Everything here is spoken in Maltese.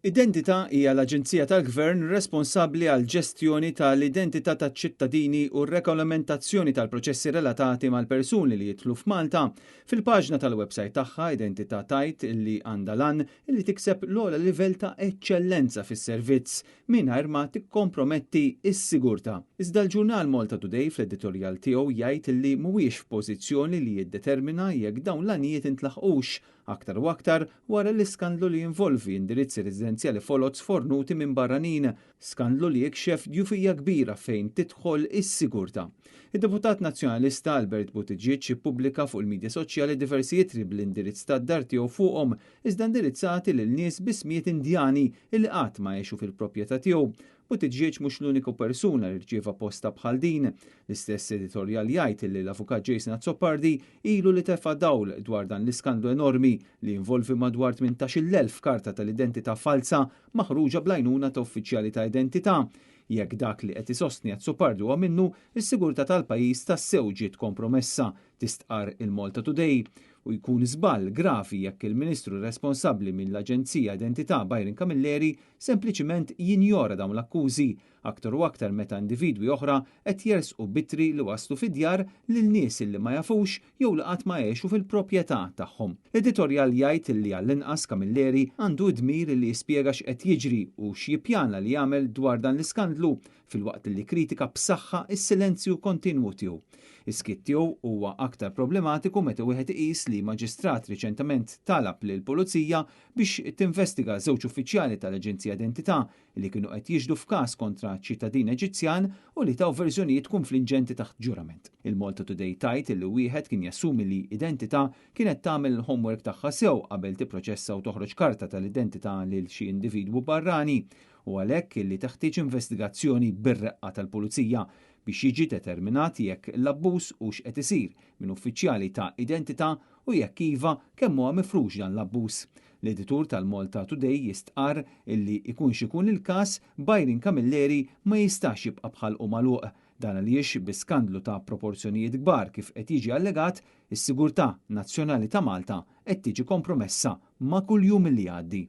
Identità hija l-aġenzija tal-Gvern responsabbli għall-ġestjoni tal-identità taċ-ċittadini u r-regolamentazzjoni tal-proċessi relatati mal-persuni li jidħlu f'Malta. Fil-paġna tal-websajt tagħha, Identità tgħid li għandha l-għan li tikseb l-ogħla livell ta' eċċellenza fis-servizz mingħajr ma tikkomprometti s-sigurtà. Iżda l-ġurnal Malta Today fl-editorjal tiegħu jgħid li mhuwiex f'pożizzjoni li jiddetermina jekk dawn l-għanijiet intlaħqux, aktar u aktar wara l-iskandlu li jinvolvi indirizzi residenzjali foloz fornuti minn barranin, skandlu li jikxef djufija kbira fejn tidħol is-sigurtà. Id-deputat Nazzjonalista Albert Buttigieg ippubblika fuq il-midja soċjali diversi ittri bl-indirizz tad-dar tiegħu fuqhom, iżda indirizzati lil nies b'ismijiet Indjani li qatt ma għexu fil-proprjetà tiegħu. Buttigieg mhux l-uniku persuna li rċieva posta bħal din. L-istess editorjal jgħid li l-Avukat Jason Azzopardi ilu li tefa' dawl dwar dan l-iskandlu enormi li jinvolvi madwar 18,000 karta tal-identità falza maħruġa bl-għajnuna ta' uffiċjali ta' identità. Jekk dak li qed isostni Azzopardi huwa minnu, is-sigurtà tal-pajjiż tassew ġiet kompromessa, tistqarr il-Malta Today. U jkun żball gravi jekk il-Ministru responsabbli mill-Aġenzija Identità Byron Camilleri sempliċiment jinjora dawn l-akkużi, aktar u aktar meta individwi oħra qed jersqu b'ittri li waslu fid-djar lil nies li ma jafux jew li qatt ma għexu fil-proprjetà tagħhom. L-editorjal jgħid li għall-inqas Camilleri għandu d-dmir li jispjega x'qed jiġri u x'jippjana li jagħmel dwar dan l-iskandlu filwaqt li kkritika b'saħħa s-silenzju kontinwu tiegħu. Is-skiet tiegħu huwa aktar problematiku meta wieħed iqis li maġistrat riċentement talab lill-Pulizija biex tinvestiga żewġ uffiċjali tal-Aġenzija Identità li kienu qed jixhdu f'każ kontra ċittadin Eġizzjan u li taw verżjonijiet kunflinġenti taħt ġurament. Il-Malta Today tgħid li wieħed kien jassumi li Identità kienet tagħmel il-homework tagħha sew qabel tipproċessa u toħroġ karta tal-identità lil xi individwu barrani u għalhekk li teħtieġ investigazzjoni bir-reqqa tal-Pulizija biex jiġi determinat jekk l-abbuż hux qed isir minn uffiċjali ta' Identità u jekk iva, kemm huwa mifrux dan l-abbuż. L-editur tal-Malta Today jistqarr illi ikun x'ikun il-każ, Byron Camilleri ma jistax jibqa' b'ħalqu magħluq. Dan għaliex bi skandlu ta' proporzjonijiet kbar kif qed jiġi allegat, is-sigurtà nazzjonali ta' Malta qed tiġi kompromessa ma' kull jum li jgħaddi.